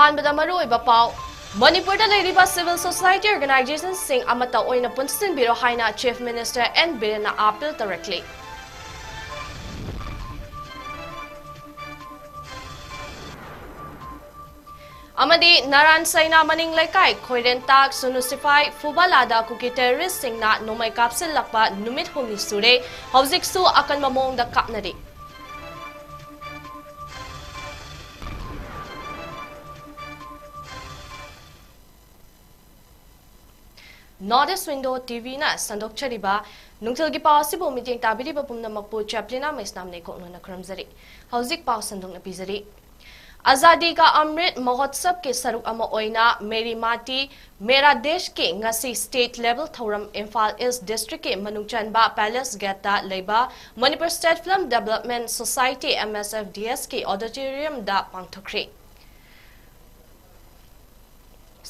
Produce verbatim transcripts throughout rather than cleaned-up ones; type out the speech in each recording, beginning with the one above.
ꯑꯍꯥꯟꯕꯗ ꯃꯔꯨꯑꯣꯏꯕ ꯄꯥꯎ꯫ ꯃꯅꯤꯄꯨꯔꯗ ꯂꯩꯔꯤꯕ civil society organizationꯁꯤꯡ ꯑꯃꯠꯇ ꯑꯣꯏꯅ ꯄꯨꯟꯁꯤꯟꯕꯤꯔꯣ ꯍꯥꯏꯅ Chief Minister N ꯕꯤꯔꯦꯟꯅ appeal ꯇꯧꯔꯛꯂꯤ꯫ ꯑꯃꯗꯤ ꯅꯔꯥꯟ ꯁꯩꯅꯥ ꯃꯅꯤꯡ ꯂꯩꯀꯥꯏ, ꯈꯣꯏꯔꯦꯟꯇꯥꯛ, ꯁꯨꯅꯨ ꯁꯤꯐꯥꯏ, ꯐꯨꯕꯂꯥꯗ ꯀꯨꯀꯤ terroristꯁꯤꯡꯅ ꯅꯣꯡꯃꯩ ꯀꯥꯞꯁꯤꯜꯂꯛꯄ ꯅꯨꯃꯤꯠ ꯍꯨꯝꯅꯤ ꯁꯨꯔꯦ꯫ ꯍꯧꯖꯤꯛꯁꯨ ꯑꯀꯟꯕ ꯃꯑꯣꯡꯗ ꯀꯥꯞꯅꯔꯤ꯫ North East Window TVꯅ ꯁꯟꯗꯣꯛꯆꯔꯤꯕ ꯅꯨꯡꯊꯤꯜꯒꯤ ꯄꯥꯎ ꯑꯁꯤꯕꯨ ꯃꯤꯠꯌꯦꯡ ꯇꯥꯕꯤꯔꯤꯕ ꯄꯨꯝꯅꯃꯛꯄꯨ ꯆꯦꯄ꯭ꯂꯤꯅꯥ ꯃꯩꯁꯅꯥꯝꯅ ꯏꯀꯣꯛꯅꯅ ꯈꯨꯔꯨꯝꯖꯔꯤ꯫ ꯍꯧꯖꯤꯛ ꯄꯥꯎ ꯁꯟꯗꯣꯛꯅ ꯄꯤꯖꯔꯤ꯫ ꯑꯖꯥꯗꯤ ꯀꯥ ꯑꯃ꯭ꯔꯤꯠ ꯃꯍꯣꯠꯁꯕꯀꯤ ꯁꯔꯨꯛ ꯑꯃ ꯑꯣꯏꯅ ꯃꯦꯔꯤ ꯃꯥꯇꯤ ꯃꯦꯔꯥ ꯗꯦꯁꯀꯤ ꯉꯁꯤ state level ꯊꯧꯔꯝ ꯏꯝꯐꯥꯜ East Districtꯀꯤ ꯃꯅꯨꯡ ꯆꯟꯕ Palace Gateꯇ ꯂꯩꯕ Manipur State Film Development Society, MSFDSꯀꯤ auditoriumꯗ ꯄꯥꯡꯊꯣꯛꯈ꯭ꯔꯦ꯫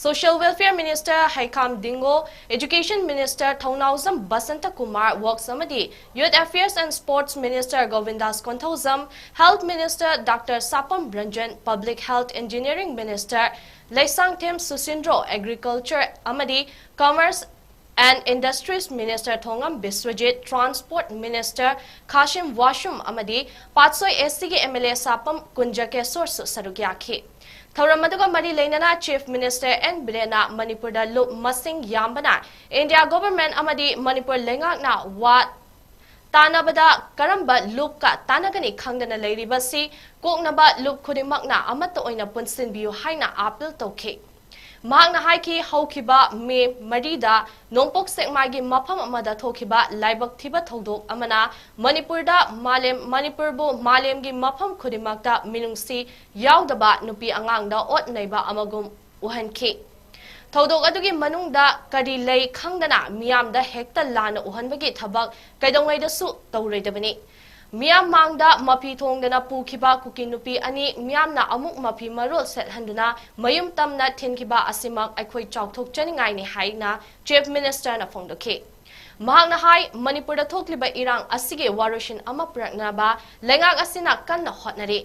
Social Welfare Minister ꯍꯩꯈꯥꯝ ꯗꯤꯡꯒꯣ, Education Minister ꯊꯧꯅꯥꯎꯖꯝ ꯕꯁꯟꯇ ꯀꯨꯃꯥꯔ, Works ꯑꯃꯗꯤ Youth Affairs and Sports Minister ꯒꯣꯕꯤꯟꯗꯥꯁ Konthoujam, Health Minister Doctor ꯁꯥꯄꯝ Ranjan, Public Health Engineering Minister Leishangthem ꯁꯨꯁꯤꯟꯗ꯭ꯔꯣ, Agriculture ꯑꯃꯗꯤ Commerce and Industries Minister ꯊꯣꯉꯝ Biswajit, Transport Minister ꯈꯥꯁꯤꯝ ꯋꯥꯁꯨꯝ ꯑꯃꯗꯤ ꯄꯥꯠꯁꯣꯏ SCꯒꯤ MLA ꯁꯥꯄꯝ ꯀꯨꯟꯖꯀꯦꯁꯣꯔꯁꯨ ꯁꯔꯨꯛ ꯌꯥꯈꯤ꯫ ꯊꯧꯔꯝ ꯑꯗꯨꯒ ꯃꯔꯤ ꯂꯩꯅꯅ Chief Minister N ꯕꯤꯔꯦꯟꯅ ꯃꯅꯤꯄꯨꯔꯗ ꯂꯨꯞ ꯃꯁꯤꯡ ꯌꯥꯝꯕꯅ India Government ꯑꯃꯗꯤ ꯃꯅꯤꯄꯨꯔ ꯂꯩꯉꯥꯛꯅ ꯋꯥ ꯇꯥꯅꯕꯗ ꯀꯔꯝꯕ ꯂꯨꯞꯀ ꯇꯥꯟꯅꯒꯅꯤ ꯈꯪꯗꯅ ꯂꯩꯔꯤꯕꯁꯤ ꯀꯣꯛꯅꯕ ꯂꯨꯞ ꯈꯨꯗꯤꯡꯃꯛꯅ ꯑꯃꯠꯇ ꯑꯣꯏꯅ ꯄꯨꯟꯁꯤꯟꯕꯤꯌꯨ ꯍꯥꯏꯅ appeal ꯇꯧꯈꯤ꯫ ꯃꯍꯥꯛꯅ ꯍꯥꯏꯈꯤ, ꯍꯧꯈꯤꯕ May ꯃꯔꯤꯗ ꯅꯣꯡꯄꯣꯛ ꯁꯦꯛꯃꯥꯏꯒꯤ ꯃꯐꯝ ꯑꯃꯗ ꯊꯣꯛꯈꯤꯕ ꯂꯥꯏꯕꯛ ꯊꯤꯕ ꯊꯧꯗꯣꯛ ꯑꯃꯅ ꯃꯅꯤꯄꯨꯔꯗ ꯃꯥꯂꯦꯝ, ꯃꯅꯤꯄꯨꯔꯕꯨ ꯃꯥꯂꯦꯝꯒꯤ ꯃꯐꯝ ꯈꯨꯗꯤꯡꯃꯛꯇ ꯃꯤꯅꯨꯡꯁꯤ ꯌꯥꯎꯗꯕ ꯅꯨꯄꯤ ꯑꯉꯥꯡꯗ ꯑꯣꯠ ꯅꯩꯕ ꯑꯃꯒꯨꯝ ꯎꯍꯟꯈꯤ꯫ ꯊꯧꯗꯣꯛ ꯑꯗꯨꯒꯤ ꯃꯅꯨꯡꯗ ꯀꯔꯤ ꯂꯩ ꯈꯪꯗꯅ ꯃꯤꯌꯥꯝꯗ ꯍꯦꯛꯇ ꯂꯥꯟꯅ ꯎꯍꯟꯕꯒꯤ ꯊꯕꯛ ꯀꯩꯗꯧꯉꯩꯗꯁꯨ ꯇꯧꯔꯣꯏꯗꯕꯅꯤ꯫ ꯃꯤꯌꯥꯝ ꯃꯥꯡꯗ ꯃꯐꯤ ꯊꯣꯡꯗꯅ ꯄꯨꯈꯤꯕ ꯀꯨꯀꯤ ꯅꯨꯄꯤ ꯑꯅꯤ ꯃꯤꯌꯥꯝꯅ ꯑꯃꯨꯛ ꯃꯐꯤ ꯃꯔꯣꯜ ꯁꯦꯠꯍꯟꯗꯨꯅ ꯃꯌꯨꯝ ꯇꯝꯅ ꯊꯤꯟꯈꯤꯕ ꯑꯁꯤꯃꯛ ꯑꯩꯈꯣꯏ ꯆꯥꯎꯊꯣꯛꯆꯅꯤꯡꯉꯥꯏꯅꯤ ꯍꯥꯏꯅ Chief Ministerꯅ ꯐꯣꯡꯗꯣꯛꯈꯤ꯫ ꯃꯍꯥꯛꯅ ꯍꯥꯏ, ꯃꯅꯤꯄꯨꯔꯗ ꯊꯣꯛꯂꯤꯕ ꯏꯔꯥꯡ ꯑꯁꯤꯒꯤ ꯋꯥꯔꯣꯏꯁꯤꯟ ꯑꯃ ꯄꯨꯔꯛꯅꯕ ꯂꯩꯉꯥꯛ ꯑꯁꯤꯅ ꯀꯟꯅ ꯍꯣꯠꯅꯔꯤ꯫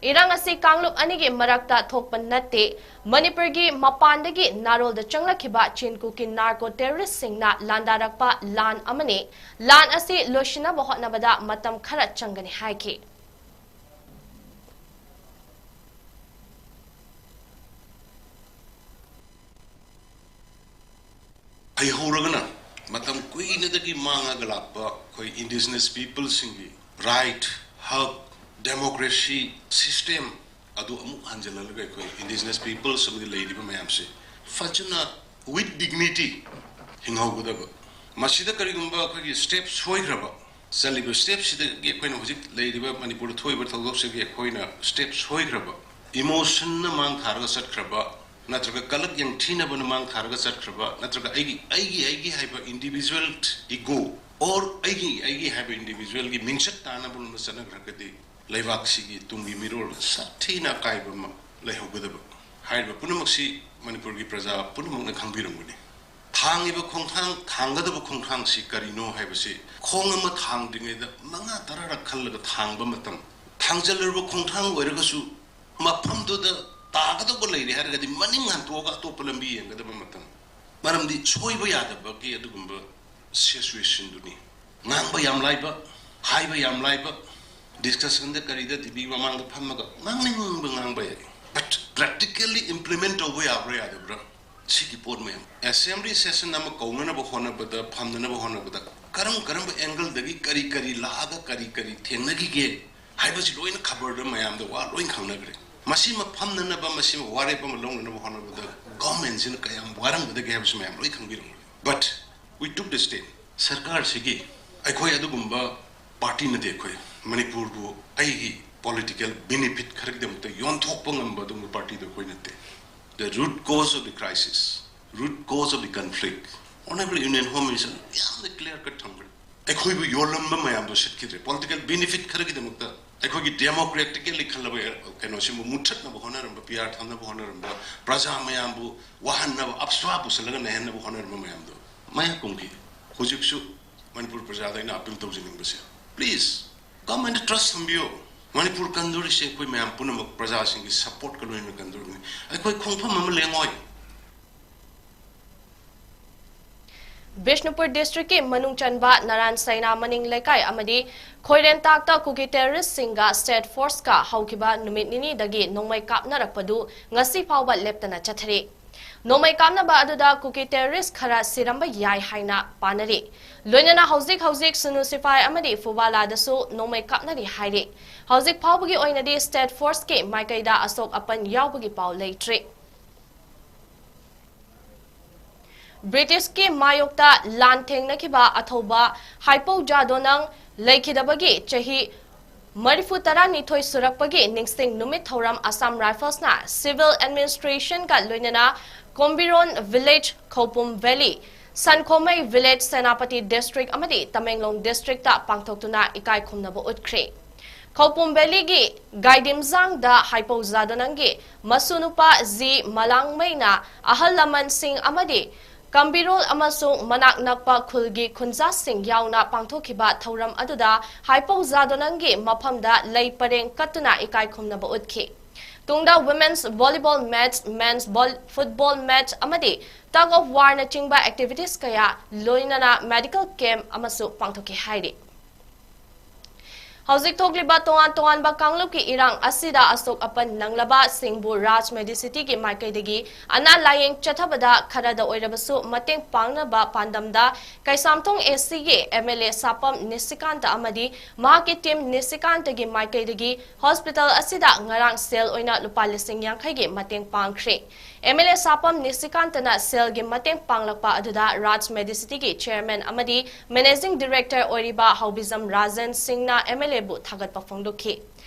ꯏꯔꯥꯡ ꯑꯁꯤ ꯀꯥꯡꯂꯨꯞ ꯑꯅꯤꯒꯤ ꯃꯔꯛꯇ ꯊꯣꯛꯄ ꯅꯠꯇꯦ꯫ ꯃꯅꯤꯄꯨꯔꯒꯤ ꯃꯄꯥꯟꯗꯒꯤ ꯅꯥꯔꯣꯜꯗ ꯆꯪꯂꯛꯈꯤꯕ ꯆꯤꯟ ꯀꯨꯀꯤ ꯅꯥꯔꯀꯣ ꯇꯦꯔꯣꯔꯤꯁꯁꯤꯡꯅ ꯂꯥꯟꯗꯥꯔꯛꯄ ꯂꯥꯟ ꯑꯃꯅꯤ꯫ ꯂꯥꯟ ꯑꯁꯤ ꯂꯣꯏꯁꯤꯟꯅꯕ ꯍꯣꯠꯅꯕꯗ ꯃꯇꯝ ꯈꯔ ꯆꯪꯒꯅꯤ ꯍꯥꯏꯈꯤ꯫ ꯍꯩꯍꯧꯔꯒꯅ ꯃꯇꯝ ꯀꯨꯏꯅꯗꯒꯤ ꯃꯥꯡꯉꯒ ꯂꯥꯛꯄ ꯑꯩꯈꯣꯏ ꯏꯟꯗꯤꯖꯤꯅꯁ ꯄꯤꯄꯜꯁꯤꯡꯒꯤ ꯔꯥꯏꯠ, ꯍꯛ, ꯗꯦꯃꯣꯀ꯭ꯔꯦꯁꯤ ꯁꯤꯁꯇꯦꯝ ꯑꯗꯨ ꯑꯃꯨꯛ ꯍꯟꯖꯤꯜꯍꯜꯂꯒ ꯑꯩꯈꯣꯏ ꯏꯟꯗꯤꯖꯤꯅꯁ ꯄꯤꯄꯜꯁ ꯑꯃꯗꯤ ꯂꯩꯔꯤꯕ ꯃꯌꯥꯝꯁꯦ ꯐꯖꯅ with dignity ꯍꯤꯡꯍꯧꯒꯗꯕ꯫ ꯃꯁꯤꯗ ꯀꯔꯤꯒꯨꯝꯕ ꯑꯩꯈꯣꯏꯒꯤ ꯁ꯭ꯇꯦꯞ ꯁꯣꯏꯈ꯭ꯔꯕ, ꯆꯠꯂꯤꯕ ꯁ꯭ꯇꯦꯞꯁꯤꯗꯒꯤ ꯑꯩꯈꯣꯏꯅ ꯍꯧꯖꯤꯛ ꯂꯩꯔꯤꯕ ꯃꯅꯤꯄꯨꯔꯗ ꯊꯣꯛꯏꯕ ꯊꯧꯗꯣꯛꯁꯤꯒꯤ ꯑꯩꯈꯣꯏꯅ ꯁ꯭ꯇꯦꯞ ꯁꯣꯏꯈ꯭ꯔꯕ, ꯏꯃꯣꯁꯟꯅ ꯃꯥꯡ ꯊꯥꯔꯒ ꯆꯠꯈ꯭ꯔꯕ, ꯅꯠꯇ꯭ꯔꯒ ꯀꯂꯛ ꯌꯦꯡꯊꯤꯅꯕꯅ ꯃꯥꯡ ꯊꯥꯔꯒ ꯆꯠꯈ꯭ꯔꯕ, ꯅꯠꯇ꯭ꯔꯒ ꯑꯩꯒꯤ, ꯑꯩꯒꯤ, ꯑꯩꯒꯤ ꯍꯥꯏꯕ ꯏꯟꯗꯤꯕꯤꯖꯨꯋꯦꯜ ꯏꯒꯣ ꯑꯣꯔ ꯑꯩꯒꯤ, ꯑꯩꯒꯤ ꯍꯥꯏꯕ ꯏꯟꯗꯤꯕꯤꯖꯨꯋꯦꯜꯒꯤ ꯃꯤꯡꯆꯠ ꯇꯥꯅꯕ ꯂꯣꯝꯗ ꯆꯠꯅꯈ꯭ꯔꯒꯗꯤ ꯂꯩꯕꯥꯛꯁꯤꯒꯤ ꯇꯨꯡꯒꯤ ꯃꯤꯔꯣꯜ ꯁꯥꯊꯤꯅ ꯑꯀꯥꯏꯕ ꯑꯃ ꯂꯩꯍꯧꯒꯗꯕ꯫ ꯍꯥꯏꯔꯤꯕ ꯄꯨꯝꯅꯃꯛꯁꯤ ꯃꯅꯤꯄꯨꯔꯒꯤ ꯄ꯭ꯔꯖꯥ ꯄꯨꯝꯅꯃꯛꯅ ꯈꯪꯕꯤꯔꯝꯒꯅꯤ꯫ ꯊꯥꯡꯉꯤꯕ ꯈꯣꯡꯊꯥꯡ, ꯊꯥꯡꯒꯗꯕ ꯈꯣꯡꯊꯥꯡꯁꯤ ꯀꯔꯤꯅꯣ ꯍꯥꯏꯕꯁꯤ ꯈꯣꯡ ꯑꯃ ꯊꯥꯡꯗ꯭ꯔꯤꯉꯩꯗ ꯃꯉꯥ ꯇꯔꯥꯔꯛ ꯈꯜꯂꯒ ꯊꯥꯡꯕ ꯃꯇꯝ, ꯊꯥꯡꯖꯜꯂꯨꯔꯕ ꯈꯣꯡꯊꯥꯡ ꯑꯣꯏꯔꯒꯁꯨ ꯃꯐꯝꯗꯨꯗ ꯇꯥꯒꯗꯧꯕ ꯂꯩꯔꯦ ꯍꯥꯏꯔꯒꯗꯤ ꯃꯅꯤꯡ ꯍꯟꯇꯣꯛꯑꯒ ꯑꯇꯣꯞꯄ ꯂꯝꯕꯤ ꯌꯦꯡꯒꯗꯕ ꯃꯇꯝ꯫ ꯃꯔꯝꯗꯤ ꯁꯣꯏꯕ ꯌꯥꯗꯕꯒꯤ ꯑꯗꯨꯒꯨꯝꯕ ꯁꯤꯆꯨꯋꯦꯁꯟꯗꯨꯅꯤ꯫ ꯉꯥꯡꯕ ꯌꯥꯝ ꯂꯥꯏꯕ, ꯍꯥꯏꯕ ꯌꯥꯝ ꯂꯥꯏꯕ, ꯗꯤꯁꯀꯁꯟꯗ ꯀꯔꯤꯗ ꯇꯤ ꯚꯤ ꯃꯃꯥꯡꯗ ꯐꯝꯃꯒ ꯉꯥꯡꯅꯤꯡꯕ ꯉꯥꯡꯕ ꯌꯥꯏ, ꯕꯠ ꯄ꯭ꯔꯦꯛꯇꯤꯀꯦꯜꯂꯤ ꯏꯝꯄ꯭ꯂꯤꯃꯦꯟ ꯇꯧꯕ ꯌꯥꯕ꯭ꯔꯥ ꯌꯥꯗꯕ꯭ꯔꯥ? ꯁꯤꯒꯤ ꯄꯣꯠ ꯃꯌꯥꯝ ꯑꯦꯁꯦꯝꯕ꯭ꯂꯤ ꯁꯦꯁꯟ ꯑꯃ ꯀꯧꯅꯅꯕ ꯍꯣꯠꯅꯕꯗ, ꯐꯝꯅꯅꯕ ꯍꯣꯠꯅꯕꯗ ꯀꯔꯝ ꯀꯔꯝꯕ ꯑꯦꯡꯒꯜꯗꯒꯤ ꯀꯔꯤ ꯀꯔꯤ ꯂꯥꯛꯑꯒ ꯀꯔꯤ ꯀꯔꯤ ꯊꯦꯡꯅꯈꯤꯒꯦ ꯍꯥꯏꯕꯁꯤ ꯂꯣꯏꯅ ꯈꯕꯔꯗ ꯃꯌꯥꯝꯗ ꯋꯥ ꯂꯣꯏ ꯈꯪꯅꯈ꯭ꯔꯦ꯫ ꯃꯁꯤꯃ ꯐꯝꯅꯅꯕ, ꯃꯁꯤꯃ ꯋꯥꯔꯦꯞ ꯑꯃ ꯂꯧꯅꯅꯕ ꯍꯣꯠꯅꯕꯗ ꯒꯚꯔꯟꯃꯦꯟꯁꯤꯅ ꯀꯌꯥꯝ ꯋꯥꯔꯝꯒꯗꯒꯦ ꯍꯥꯏꯕꯁꯤ ꯃꯌꯥꯝ ꯂꯣꯏ ꯈꯪꯕꯤꯔꯝꯒꯅꯤ꯫ But we took the step. ꯁꯔꯀꯥꯔꯁꯤꯒꯤ, ꯑꯩꯈꯣꯏ ꯑꯗꯨꯒꯨꯝꯕ ꯄꯥꯔꯇꯤ ꯅꯠꯇꯦ꯫ ꯑꯩꯈꯣꯏ ꯃꯅꯤꯄꯨꯔꯕꯨ ꯑꯩꯒꯤ ꯄꯣꯂꯤꯇꯤꯀꯦꯜ ꯕꯦꯅꯤꯐꯤꯠ ꯈꯔꯒꯤꯗꯃꯛꯇ ꯌꯣꯟꯊꯣꯛꯄ ꯉꯝꯕ ꯑꯗꯨꯒꯨꯝꯕ ꯄꯥꯔꯇꯤꯗꯣ ꯑꯩꯈꯣꯏ ꯅꯠꯇꯦ꯫ The root cause of the crisis, root cause of the conflict, Honorable Union Home Minister ꯌꯥꯝꯅ ꯀ꯭ꯂꯤꯌꯥꯔ ꯀꯠ ꯊꯝꯈ꯭ꯔꯦ꯫ ꯑꯩꯈꯣꯏꯕꯨ ꯌꯣꯜꯂꯝꯕ ꯃꯌꯥꯝꯗꯣ ꯁꯤꯠꯈꯤꯗ꯭ꯔꯦ꯫ ꯄꯣꯂꯤꯇꯤꯀꯦꯜ ꯕꯦꯅꯤꯐꯤꯠ ꯈꯔꯒꯤꯗꯃꯛꯇ ꯑꯩꯈꯣꯏꯒꯤ ꯗꯦꯃꯣꯀ꯭ꯔꯦꯇꯤꯀꯦꯜꯂꯤ ꯈꯜꯂꯕ ꯀꯩꯅꯣꯁꯤꯕꯨ ꯃꯨꯠꯊꯠꯅꯕ ꯍꯣꯠꯅꯔꯝꯕ, ꯄꯤ ꯑꯥꯔ ꯊꯝꯅꯕ ꯍꯣꯠꯅꯔꯝꯕ, ꯄ꯭ꯔꯖꯥ ꯃꯌꯥꯝꯕꯨ ꯋꯥꯍꯟꯅꯕ, ꯑꯞꯁ꯭ꯋꯥ ꯄꯨꯁꯜꯂꯒ ꯅꯩꯍꯟꯅꯕ ꯍꯣꯠꯅꯔꯝꯕ ꯃꯌꯥꯝꯗꯣ ꯃꯌꯥ ꯀꯨꯝꯈꯤ꯫ ꯍꯧꯖꯤꯛꯁꯨ ꯃꯅꯤꯄꯨꯔ ꯄ꯭ꯔꯖꯥꯗ ꯑꯩꯅ ꯑꯄꯤꯜ ꯇꯧꯖꯅꯤꯡꯕꯁꯦ, ꯄ꯭ꯂꯤꯖ, ꯒꯚꯔꯟꯃꯦꯟꯗ ꯇ꯭ꯔꯁ ꯊꯝꯕꯤꯌꯨ꯫ ꯃꯅꯤꯄꯨꯔ ꯀꯟꯗꯣꯔꯤꯁꯦ ꯑꯩꯈꯣꯏ ꯃꯌꯥꯝ ꯄꯨꯝꯅꯃꯛ ꯄ꯭ꯔꯖꯥꯁꯤꯡꯒꯤ ꯁꯄꯣꯔꯠꯀ ꯂꯣꯏꯅꯅ ꯀꯟꯗꯣꯔꯤꯕꯅꯤ꯫ ꯑꯩꯈꯣꯏ ꯈꯣꯡꯐꯝ ꯑꯃ ꯂꯦꯡꯉꯣꯏ꯫ ꯕꯤꯁꯅꯨꯄꯨꯔ ꯗꯤꯁꯇ꯭ꯔꯤꯛꯀꯤ ꯃꯅꯨꯡ ꯆꯟꯕ ꯅꯔꯥꯟ ꯁꯩꯅꯥ ꯃꯅꯤꯡ ꯂꯩꯀꯥꯏ ꯑꯃꯗꯤ ꯈꯣꯏꯔꯦꯟꯇꯥꯛꯇ ꯀꯨꯀꯤ ꯇꯦꯔꯣꯔꯤꯁꯁꯤꯡꯒ ꯁ꯭ꯇꯦꯠ ꯐꯣꯔꯁꯀ ꯍꯧꯈꯤꯕ ꯅꯨꯃꯤꯠ ꯅꯤꯅꯤꯗꯒꯤ ꯅꯣꯡꯃꯩ ꯀꯥꯞꯅꯔꯛꯄꯗꯨ ꯉꯁꯤ ꯐꯥꯎꯕ ꯂꯦꯞꯇꯅ ꯆꯠꯊꯔꯤ꯫ ꯅꯣꯡꯃꯩ ꯀꯥꯞꯅꯕ ꯑꯗꯨꯗ ꯀꯨꯀꯤ ꯇꯦꯔꯣꯔꯤꯁ ꯈꯔ ꯁꯤꯔꯝꯕ ꯌꯥꯏ ꯍꯥꯏꯅ ꯄꯥꯅꯔꯤ꯫ ꯂꯣꯏꯅꯅ ꯍꯧꯖꯤꯛ ꯍꯧꯖꯤꯛ ꯁꯨꯅꯨ ꯁꯤꯐꯥꯏ ꯑꯃꯗꯤ ꯐꯨꯕꯥꯂꯥꯗꯁꯨ ꯅꯣꯡꯃꯩ ꯀꯥꯞꯅꯔꯤ ꯍꯥꯏꯔꯤ꯫ ꯍꯧꯖꯤꯛ ꯐꯥꯎꯕꯒꯤ ꯑꯣꯏꯅꯗꯤ ꯁ꯭ꯇꯦꯠ ꯐꯣꯔꯁꯀꯤ ꯃꯥꯏꯀꯩꯗ ꯑꯁꯣꯛ ꯑꯄꯟ ꯌꯥꯎꯕꯒꯤ ꯄꯥꯎ ꯂꯩꯇ꯭ꯔꯤ꯫ ꯕ꯭ꯔꯤꯇꯤꯁꯀꯤ ꯃꯥꯌꯣꯛꯇ ꯂꯥꯟ ꯊꯦꯡꯅꯈꯤꯕ ꯑꯊꯧꯕ ꯍꯥꯏꯄꯧ ꯖꯥꯗꯣꯅꯪ ꯂꯩꯈꯤꯗꯕꯒꯤ ꯆꯍꯤ ꯃꯔꯤꯐꯨ ꯇꯔꯥꯅꯤꯊꯣꯏ ꯁꯨꯔꯛꯄꯒꯤ ꯅꯤꯡꯁꯤꯡ ꯅꯨꯃꯤꯠ ꯊꯧꯔꯝ ꯑꯁꯥꯝ ꯔꯥꯏꯐꯜꯁꯅ ꯁꯤꯚꯤꯜ ꯑꯦꯗꯃꯤꯅꯤꯁꯇ꯭ꯔꯦꯁꯟꯒ ꯂꯣꯏꯅꯅ Kombiron village, Khoupum valley, Sankhomei village, Senapati district ꯑꯃꯗꯤ ꯇꯃꯦꯡꯂꯣꯡ ꯗꯤꯁꯇ꯭ꯔꯤꯛꯇ ꯄꯥꯡꯊꯣꯛꯇꯨꯅ ꯏꯀꯥꯏ ꯈꯨꯝꯅꯕ ꯎꯠꯈ꯭ꯔꯦ꯫ ꯈꯧꯄꯨꯝ ꯚꯦꯂꯤꯒꯤ ꯒꯥꯏꯗꯤꯝꯖꯥꯡꯗ ꯍꯥꯏꯄꯧ ꯖꯥꯗꯣꯅꯪꯒꯤ ꯃꯁꯨꯅꯨꯄꯥ ꯖꯤ ꯃꯂꯥꯡꯃꯩꯅ ꯑꯍꯜ ꯂꯃꯟꯁꯤꯡ ꯑꯃꯗꯤ ꯀꯝꯕꯤꯔꯣꯜ ꯑꯃꯁꯨꯡ ꯃꯅꯥꯛ ꯅꯛꯄ ꯈꯨꯜꯒꯤ ꯈꯨꯟꯖꯥꯁꯤꯡ ꯌꯥꯎꯅ ꯄꯥꯡꯊꯣꯛꯈꯤꯕ ꯊꯧꯔꯝ ꯑꯗꯨꯗ ꯍꯥꯏꯄꯧ ꯖꯥꯗꯣꯅꯪꯒꯤ ꯃꯐꯝꯗ ꯂꯩ ꯄꯔꯦꯡ ꯀꯠꯇꯨꯅ ꯏꯀꯥꯏ ꯈꯨꯝꯅꯕ ꯎꯠꯈꯤ꯫ ꯇꯨꯡꯗ women's volleyball match, men's ball, football match ꯑꯃꯗꯤ tug of warꯅꯆꯤꯡꯕ activities ꯀꯌꯥ, ꯂꯣꯏꯅꯅ medical camp ꯑꯃꯁꯨ ꯄꯥꯡꯊꯣꯛꯈꯤ ꯍꯥꯏꯔꯤ꯫ ꯍꯧꯖꯤꯛ ꯊꯣꯛꯂꯤꯕ ꯇꯣꯉꯥꯟ ꯇꯣꯉꯥꯟꯕ ꯀꯥꯡꯂꯨꯞꯀꯤ ꯏꯔꯥꯡ ꯑꯁꯤꯗ ꯑꯁꯣꯛ ꯑꯄꯟ ꯅꯪꯂꯕꯁꯤꯡꯕꯨ ꯔꯥꯖ ꯃꯦꯗꯤꯁꯤꯇꯤꯒꯤ ꯃꯥꯏꯀꯩꯗꯒꯤ ꯑꯅꯥ ꯂꯥꯌꯦꯡ ꯆꯠꯊꯕꯗ ꯈꯔꯗ ꯑꯣꯏꯔꯕꯁꯨ ꯃꯇꯦꯡ ꯄꯥꯡꯅꯕ ꯄꯥꯟꯗꯝꯗ ꯀꯩꯁꯥꯝꯊꯣꯡ ꯑꯦꯁꯤꯒꯤ ꯑꯦꯝ ꯑꯦꯜ ꯑꯦ ꯁꯥꯄꯝ ꯅꯤꯁꯤꯀꯥꯟꯇ ꯑꯃꯗꯤ ꯃꯍꯥꯛꯀꯤ ꯇꯤꯝ ꯅꯤꯁꯤꯀꯥꯟꯇꯒꯤ ꯃꯥꯏꯀꯩꯗꯒꯤ ꯍꯣꯁꯄꯤꯇꯥꯜ ꯑꯁꯤꯗ ꯉꯔꯥꯡ ꯁꯦꯜ ꯑꯣꯏꯅ ꯂꯨꯄꯥ ꯂꯤꯁꯤꯡ ꯌꯥꯡꯈꯩꯒꯤ ꯃꯇꯦꯡ ꯄꯥꯡꯈ꯭ꯔꯦ꯫ ꯑꯦꯝ ꯑꯦꯜ ꯑꯦ ꯁꯥꯄꯝ ꯅꯤꯁꯤꯀꯥꯟꯇꯅ ꯁꯦꯜꯒꯤ ꯃꯇꯦꯡ ꯄꯥꯡꯂꯛꯄ ꯑꯗꯨꯗ ꯔꯥꯖ ꯃꯦꯗꯤꯁꯤꯇꯤꯒꯤ ꯆꯦꯌꯔꯃꯦꯟ ꯑꯃꯗꯤ ꯃꯦꯅꯦꯖꯤꯡ ꯗꯤꯔꯦꯛꯇꯔ ꯑꯣꯏꯔꯤꯕ ꯍꯥꯎꯕꯤꯖꯝ ꯔꯥꯖꯟ ꯁꯤꯡꯅ ꯑꯦꯝ ꯑꯦꯜ ꯑꯦꯕꯨ ꯊꯥꯒꯠꯄ ꯐꯣꯡꯗꯣꯛꯈꯤ꯫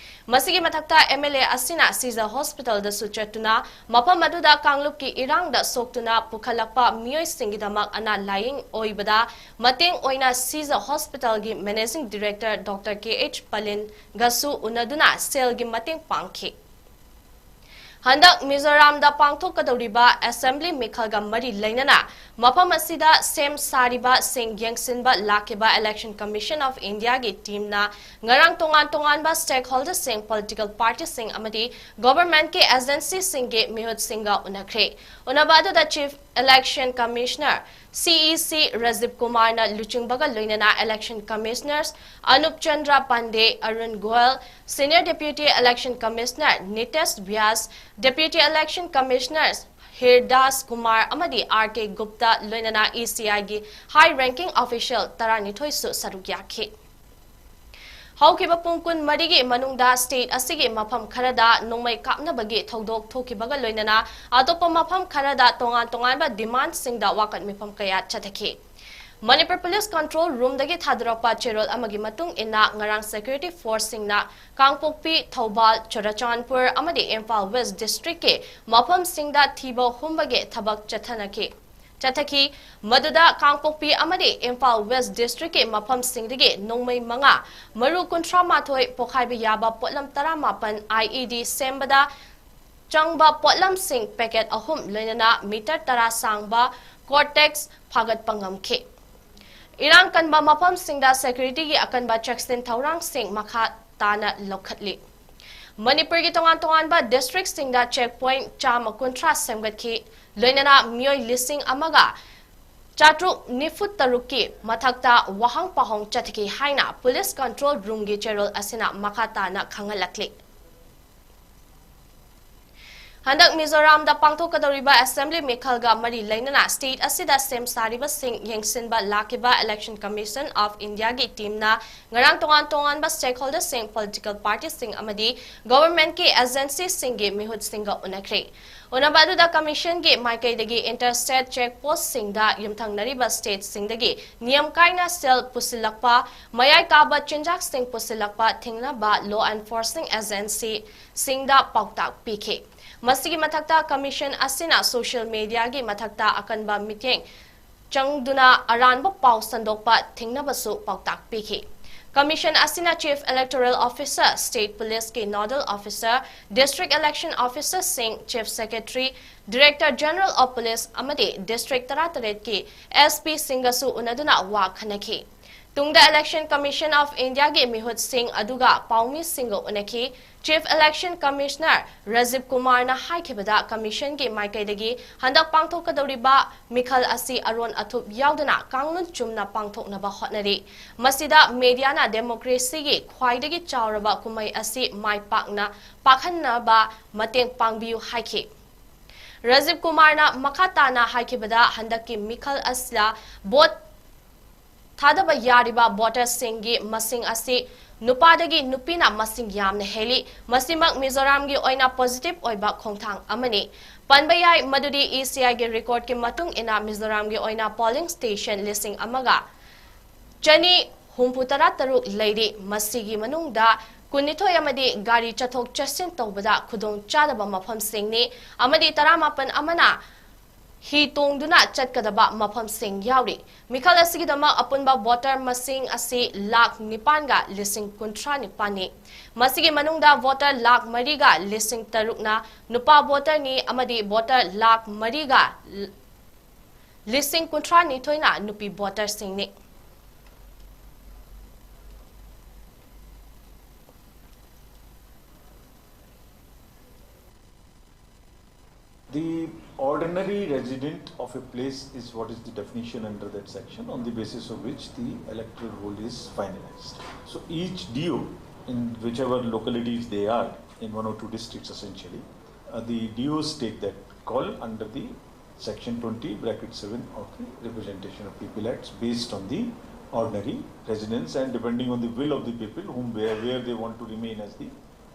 ꯃꯁꯤꯒꯤ ꯃꯊꯛꯇ ꯑꯦꯝ ꯑꯦꯜ ꯑꯦ ꯑꯁꯤꯅ ꯁꯤꯖ ꯍꯣꯁꯄꯤꯇꯥꯜꯗꯁꯨ ꯆꯠꯇꯨꯅ ꯃꯐꯝ ꯑꯗꯨꯗ ꯀꯥꯡꯂꯨꯞꯀꯤ ꯏꯔꯥꯡꯗ ꯁꯣꯛꯇꯨꯅ ꯄꯨꯈꯠꯂꯛꯄ ꯃꯤꯑꯣꯏꯁꯤꯡꯒꯤꯗꯃꯛ ꯑꯅꯥ ꯂꯥꯌꯦꯡ ꯑꯣꯏꯕꯗ ꯃꯇꯦꯡ ꯑꯣꯏꯅ ꯁꯤꯖ ꯍꯣꯁꯄꯤꯇꯥꯜꯒꯤ ꯃꯦꯅꯦꯖꯤꯡ ꯗꯤꯔꯦꯛꯇꯔ ꯗꯣꯛꯇꯔ ꯀꯦ ꯑꯩꯆ ꯄꯂꯤꯟꯒꯁꯨ ꯎꯅꯗꯨꯅ ꯁꯦꯜꯒꯤ ꯃꯇꯦꯡ ꯄꯥꯡꯈꯤ꯫ ꯍꯟꯗꯛ ꯃꯤꯖꯣꯔꯥꯝꯗ ꯄꯥꯡꯊꯣꯛꯀꯗꯧꯔꯤꯕ ꯑꯦꯁꯦꯝꯕ꯭ꯂꯤ ꯃꯤꯈꯜꯒ ꯃꯔꯤ ꯂꯩꯅꯅ ꯃꯐꯝ ꯑꯁꯤꯗ ꯁꯦꯝ ꯁꯥꯔꯤꯕꯁꯤꯡ ꯌꯦꯡꯁꯤꯟꯕ ꯂꯥꯛꯈꯤꯕ Election Commission of Indiaꯒꯤ teamꯅ ꯉꯔꯥꯡ ꯇꯣꯉꯥꯟ ꯇꯣꯉꯥꯟꯕ stakeholderꯁꯤꯡ, political partyꯁꯤꯡ ꯑꯃꯗꯤ governmentꯀꯤ agencyꯁꯤꯡꯒꯤ ꯃꯤꯍꯨꯠꯁꯤꯡꯒ ꯎꯅꯈ꯭ꯔꯦ꯫ ꯎꯅꯕ ꯑꯗꯨꯗ Chief Election Commissioner, CEC, Rajiv Kumarꯅ ꯂꯨꯆꯤꯡꯕꯒ ꯂꯣꯏꯅꯅ Election Commissioners Anup Chandra Pandey, Arun Goel, Senior Deputy Election Commissioner Nitesh Vyas, Deputy Election Commissioners Hirdas Kumar ꯑꯃꯗꯤ R K Gupta ꯂꯣꯏꯅꯅ ECIꯒꯤ high ranking official ꯇꯔꯥꯅꯤꯊꯣꯏꯁꯨ ꯁꯔꯨꯛ ꯌꯥꯈꯤ꯫ ꯍꯧꯈꯤꯕ ꯄꯨꯡ ꯀꯨꯟꯃꯔꯤꯒꯤ ꯃꯅꯨꯡꯗ state ꯑꯁꯤꯒꯤ ꯃꯐꯝ ꯈꯔꯗ ꯅꯣꯡꯃꯩ ꯀꯥꯞꯅꯕꯒꯤ ꯊꯧꯗꯣꯛ ꯊꯣꯛꯈꯤꯕꯒ ꯂꯣꯏꯅꯅ ꯑꯇꯣꯞꯄ ꯃꯐꯝ ꯈꯔꯗ ꯇꯣꯉꯥꯟ ꯇꯣꯉꯥꯟꯕ demandꯁꯤꯡꯗ ꯋꯥꯀꯠ ꯃꯤꯐꯝ ꯀꯌꯥ ꯆꯠꯊꯈꯤ꯫ ꯃꯅꯤꯄꯨꯔ Police Control Roomꯗꯒꯤ ꯊꯥꯗꯣꯔꯛꯄ ꯆꯦꯔꯣꯜ ꯑꯃꯒꯤ ꯃꯇꯨꯡ ꯏꯟꯅ, ꯉꯔꯥꯡ security forceꯁꯤꯡꯅ ꯀꯥꯡꯄꯣꯛꯄꯤ, ꯊꯧꯕꯥꯜ, ꯆꯨꯔꯥꯆꯥꯟꯄꯨꯔ ꯑꯃꯗꯤ ꯏꯝꯐꯥꯜ West Districtꯀꯤ ꯃꯐꯝꯁꯤꯡꯗ ꯊꯤꯕ ꯍꯨꯝꯕꯒꯤ ꯊꯕꯛ ꯆꯠꯊꯅꯈꯤ, ꯆꯠꯊꯈꯤ꯫ ꯃꯗꯨꯗ ꯀꯥꯡꯄꯣꯛꯄꯤ ꯑꯃꯗꯤ ꯏꯝꯐꯥꯜ West Districtꯀꯤ ꯃꯐꯝꯁꯤꯡꯗꯒꯤ ꯅꯣꯡꯃꯩ ꯃꯉꯥ, ꯃꯔꯨ ꯀꯨꯟꯊ꯭ꯔꯥ ꯃꯥꯊꯣꯏ ꯄꯣꯈꯥꯏꯕ ꯌꯥꯕ ꯄꯣꯠꯂꯝ ꯇꯔꯥꯃꯥꯄꯟ, IED ꯁꯦꯝꯕꯗ ꯆꯪꯕ ꯄꯣꯠꯂꯝꯁꯤꯡ packet ꯑꯍꯨꯝ, ꯂꯣꯏꯅꯅ meter ꯇꯔꯥ ꯁꯥꯡꯕ Gore-Tex ꯐꯥꯒꯠꯄ ꯉꯝꯈꯤ꯫ ꯏꯔꯥꯡ ꯀꯟꯕ ꯃꯐꯝꯁꯤꯡꯗ securityꯒꯤ ꯑꯀꯟꯕ ꯆꯦꯛꯁꯤꯟ ꯊꯧꯔꯥꯡꯁꯤꯡ ꯃꯈꯥ ꯇꯥꯅ ꯂꯧꯈꯠꯂꯤ꯫ ꯃꯅꯤꯄꯨꯔꯒꯤ ꯇꯣꯉꯥꯟ ꯇꯣꯉꯥꯟꯕ districtꯁꯤꯡꯗ check point ꯆꯥꯝꯃ ꯀꯨꯟꯊ꯭ꯔꯥ ꯁꯦꯝꯒꯠꯈꯤ, ꯂꯣꯏꯅꯅ ꯃꯤꯑꯣꯏ ꯂꯤꯁꯤꯡ ꯑꯃꯒ ꯆꯥꯇ꯭ꯔꯨꯛ ꯅꯤꯐꯨ ꯇꯔꯨꯛꯀꯤ ꯃꯊꯛꯇ ꯋꯥꯍꯪ ꯄꯥꯎꯍꯪ ꯆꯠꯊꯈꯤ ꯍꯥꯏꯅ Police Control Roomꯒꯤ ꯆꯦꯔꯣꯜ ꯑꯁꯤꯅ ꯃꯈꯥ ꯇꯥꯅ ꯈꯪꯍꯜꯂꯛꯂꯤ꯫ ꯍꯟꯗꯛ ꯃꯤꯖꯣꯔꯥꯝꯗ ꯄꯥꯡꯊꯣꯛꯀꯗꯧꯔꯤꯕ ꯑꯦꯁꯦꯝꯕ꯭ꯂꯤ ꯃꯤꯈꯜꯒ ꯃꯔꯤ ꯂꯩꯅꯅ state ꯑꯁꯤꯗ ꯁꯦꯝ ꯁꯥꯔꯤꯕꯁꯤꯡ ꯌꯦꯡꯁꯤꯟꯕ ꯂꯥꯛꯈꯤꯕ Election Commission of Indiaꯒꯤ teamꯅ ꯉꯔꯥꯡ ꯇꯣꯉꯥꯟ ꯇꯣꯉꯥꯟꯕ stakeholderꯁꯤꯡ, political partyꯁꯤꯡ ꯑꯃꯗꯤ governmentꯀꯤ agencyꯁꯤꯡꯒꯤ ꯃꯤꯍꯨꯠꯁꯤꯡꯒ ꯎꯅꯈ꯭ꯔꯦ꯫ ꯎꯅꯕ ꯑꯗꯨꯗ commissionꯒꯤ ꯃꯥꯏꯀꯩꯗꯒꯤ inter-state check postꯁꯤꯡꯗ ꯌꯨꯝꯊꯪꯅꯔꯤꯕ stateꯁꯤꯡꯗꯒꯤ ꯅꯤꯌꯝ ꯀꯥꯏꯅ ꯁꯦꯜ ꯄꯨꯁꯤꯜꯂꯛꯄ, ꯃꯌꯥꯏ ꯀꯥꯕ ꯆꯤꯟꯖꯥꯛꯁꯤꯡ ꯄꯨꯁꯤꯜꯂꯛꯄ ꯊꯤꯡꯅꯕ law enforcing agency ꯁꯤꯡꯗ ꯄꯥꯎꯇꯥꯛ ꯄꯤꯈꯤ꯫ ꯃꯁꯤꯒꯤ ꯃꯊꯛꯇ, commission ꯑꯁꯤꯅ social mediaꯒꯤ ꯃꯊꯛꯇ ꯑꯀꯟꯕ ꯃꯤꯠꯌꯦꯡ ꯆꯪꯗꯨꯅ ꯑꯔꯥꯟꯕ ꯄꯥꯎ ꯁꯟꯗꯣꯛꯄ ꯊꯤꯡꯅꯕꯁꯨ ꯄꯥꯎꯇꯥꯛ ꯄꯤꯈꯤ꯫ Commission ꯑꯁꯤꯅ Chief Electoral Officer, State Police ꯀꯤ Nodal Officer, District Election Officer ꯁꯤꯡ, Chief Secretary, Director General of Police ꯑꯃꯗꯤ District ꯇꯔꯥꯇꯔꯦꯠ ꯀꯤ S P ꯁꯤꯡꯒꯁꯨ ꯎꯅꯗꯨꯅ ꯋꯥ ꯈꯟꯅꯈꯤ꯫ ꯇꯨꯡꯗ Election Commission of India ꯒꯤ ꯃꯤꯍꯨꯠꯁꯤꯡ ꯑꯗꯨꯒ ꯄꯥꯎꯃꯤꯁꯤꯡꯒ ꯎꯅꯈꯤ꯫ Chief Election Commissioner ꯔꯥꯖꯤꯕ ꯀꯨꯃꯥꯔꯅ ꯍꯥꯏꯈꯤꯕꯗ, Commission ꯒꯤ ꯃꯥꯏꯀꯩꯗꯒꯤ ꯍꯟꯗꯛ ꯄꯥꯡꯊꯣꯛꯀꯗꯧꯔꯤꯕ ꯃꯤꯈꯜ ꯑꯁꯤ ꯑꯔꯣꯟ ꯑꯊꯨꯞ ꯌꯥꯎꯗꯅ ꯀꯥꯡꯂꯣꯟ ꯆꯨꯝꯅ ꯄꯥꯡꯊꯣꯛꯅꯕ ꯍꯣꯠꯅꯔꯤ꯫ ꯃꯁꯤꯗ media ꯅ democracy ꯒꯤ ꯈ꯭ꯋꯥꯏꯗꯒꯤ ꯆꯥꯎꯔꯕ ꯀꯨꯝꯍꯩ ꯑꯁꯤ ꯃꯥꯏ ꯄꯥꯛꯅ ꯄꯥꯡꯍꯟꯅꯕ ꯃꯇꯦꯡ ꯄꯥꯡꯕꯤꯌꯨ ꯍꯥꯏꯈꯤ꯫ ꯔꯥꯖꯤꯕ ꯀꯨꯃꯥꯔꯅ ꯃꯈꯥ ꯇꯥꯅ ꯍꯥꯏꯈꯤꯕꯗ, ꯍꯟꯗꯛꯀꯤ ꯃꯤꯈꯜ ꯑꯁꯤꯗ vote ꯊꯥꯗꯕ ꯌꯥꯔꯤꯕ voter ꯁꯤꯡꯒꯤ ꯃꯁꯤꯡ ꯑꯁꯤ ꯅꯨꯄꯥꯗꯒꯤ ꯅꯨꯄꯤꯅ ꯃꯁꯤꯡ ꯌꯥꯝꯅ ꯍꯦꯜꯂꯤ꯫ ꯃꯁꯤꯃꯛ ꯃꯤꯖꯣꯔꯥꯝꯒꯤ ꯑꯣꯏꯅ positive ꯑꯣꯏꯕ ꯈꯣꯡꯊꯥꯡ ꯑꯃꯅꯤ꯫ ꯄꯟꯕ ꯌꯥꯏ ꯃꯗꯨꯗꯤ E C I ꯒꯤ record ꯀꯤ ꯃꯇꯨꯡ ꯏꯟꯅ ꯃꯤꯖꯣꯔꯥꯝꯒꯤ ꯑꯣꯏꯅ polling station ꯂꯤꯁꯤꯡ ꯑꯃꯒ ꯆꯅꯤ ꯍꯨꯝꯐꯨ ꯇꯔꯥ ꯇꯔꯨꯛ ꯂꯩꯔꯤ꯫ ꯃꯁꯤꯒꯤ ꯃꯅꯨꯡꯗ ꯀꯨꯟꯅꯤꯊꯣꯏ ꯑꯃꯗꯤ ꯒꯥꯔꯤ ꯆꯠꯊꯣꯛ ꯆꯠꯁꯤꯟ ꯇꯧꯕꯗ ꯈꯨꯗꯣꯡ ꯆꯥꯗꯕ ꯃꯐꯝꯁꯤꯡꯅꯤ ꯑꯃꯗꯤ ꯇꯔꯥꯃꯥꯄꯟ ꯑꯃꯅ ꯍꯤ ꯇꯣꯡꯗꯨꯅ ꯆꯠꯀꯗꯕ ꯃꯐꯝꯁꯤꯡ ꯌꯥꯎꯔꯤ꯫ ꯃꯤꯈꯜ ꯑꯁꯤꯒꯤꯗꯃꯛ ꯑꯄꯨꯟꯕ voter ꯃꯁꯤꯡ ꯑꯁꯤ ꯂꯥꯈ ꯅꯤꯄꯥꯟꯒ ꯂꯤꯁꯤꯡ ꯀꯨꯟꯊ꯭ꯔꯥ ꯅꯤꯄꯥꯟꯅꯤ꯫ ꯃꯁꯤꯒꯤ ꯃꯅꯨꯡꯗ voter ꯂꯥꯈ ꯃꯔꯤꯒ ꯂꯤꯁꯤꯡ ꯇꯔꯨꯛꯅ ꯅꯨꯄꯥ voter ꯅꯤ ꯑꯃꯗꯤ voter ꯂꯥꯈ ꯃꯔꯤꯒ ꯂꯤꯁꯤꯡ ꯀꯨꯟꯊ꯭ꯔꯥ ꯅꯤꯊꯣꯏꯅ ꯅꯨꯄꯤ voter ꯁꯤꯡꯅꯤ꯫ The ordinary resident of a place is what is the definition under that section, on the basis of which the electoral roll is finalized. So each D O, in whichever localities they are, in one or two districts essentially, uh, the D Os take that call under the section twenty bracket seven of the Representation of People Act, based on the ordinary residents and depending on the will of the people whom, where, where they want to remain as the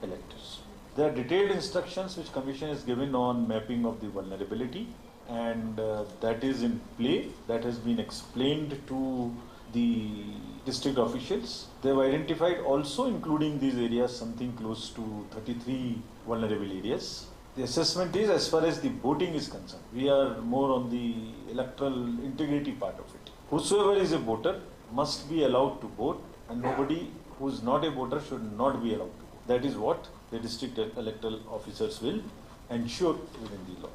electors. There are detailed instructions which commission is given on mapping of the vulnerability, and uh, that is in play. That has been explained to the district officials. They have identified also, including these areas, something close to thirty-three vulnerable areas. The assessment is, as far as the voting is concerned, we are more on the electoral integrity part of it. Whosoever is a voter must be allowed to vote And nobody who is not a voter should not be allowed to vote. That is what the district electoral officers will ensure within the law.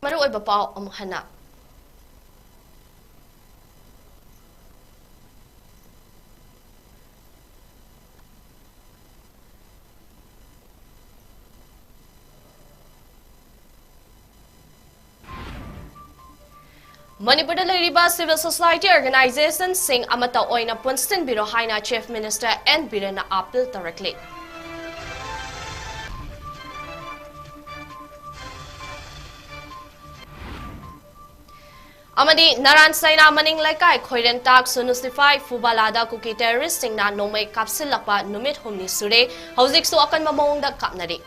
ꯃꯔꯨꯑꯣꯏꯕ ꯄꯥꯎ ꯑꯃꯨꯛ ꯍꯟꯅ꯫ ꯃꯅꯤꯄꯨꯔꯗ ꯂꯩꯔꯤꯕ civil society organizationꯁꯤꯡ ꯑꯃꯠꯇ ꯑꯣꯏꯅ ꯄꯨꯟꯁꯤꯟꯕꯤꯔꯣ ꯍꯥꯏꯅ Chief Minister N ꯕꯤꯔꯦꯟꯅ appeal ꯇꯧꯔꯛꯂꯤ꯫ ꯑꯃꯗꯤ ꯅꯔꯥꯟ ꯁꯩꯅꯥ ꯃꯅꯤꯡ ꯂꯩꯀꯥꯏ ꯈꯣꯏꯔꯦꯟꯇꯥꯛ ꯁꯨꯅꯨ ꯁꯤꯐꯥꯏ ꯐꯨꯕꯥꯂꯥꯗ ꯀꯨꯀꯤ terroristꯁꯤꯡꯅ ꯅꯣꯡꯃꯩ ꯀꯥꯞꯁꯤꯜꯂꯛꯄ ꯅꯨꯃꯤꯠ ꯍꯨꯝꯅꯤ ꯁꯨꯔꯦ, ꯍꯧꯖꯤꯛꯁꯨ ꯑꯀꯟꯕ ꯃꯑꯣꯡꯗ ꯀꯥꯞꯅꯔꯤ꯫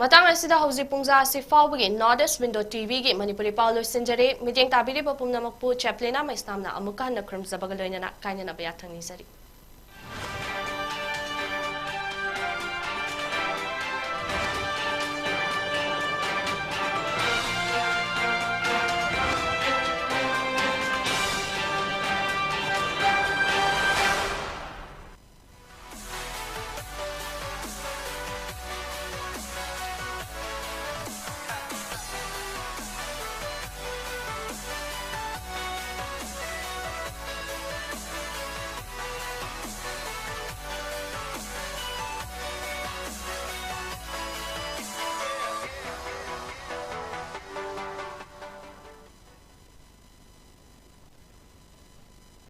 ꯃꯇꯥꯡ ꯑꯁꯤꯗ ꯍꯧꯖꯤꯛ ꯄꯨꯡꯖꯥ ꯑꯁꯤ ꯐꯥꯎꯕꯒꯤ North East Window TVꯒꯤ ꯃꯅꯤꯄꯨꯔꯤ ꯄꯥꯎ ꯂꯣꯏꯁꯤꯟꯖꯔꯦ꯫ ꯃꯤꯠꯌꯦꯡ ꯇꯥꯕꯤꯔꯤꯕ ꯄꯨꯝꯅꯃꯛꯄꯨ ꯆꯦꯄ꯭ꯂꯤꯅꯥ ꯃꯩꯁꯅꯥꯝꯅ ꯑꯃꯨꯛꯀ ꯍꯟꯅ ꯈꯨꯔꯨꯝꯖꯕꯒ ꯂꯣꯏꯅꯅ ꯀꯥꯏꯅꯅꯕ ꯌꯥꯊꯪ ꯅꯤꯖꯔꯤ꯫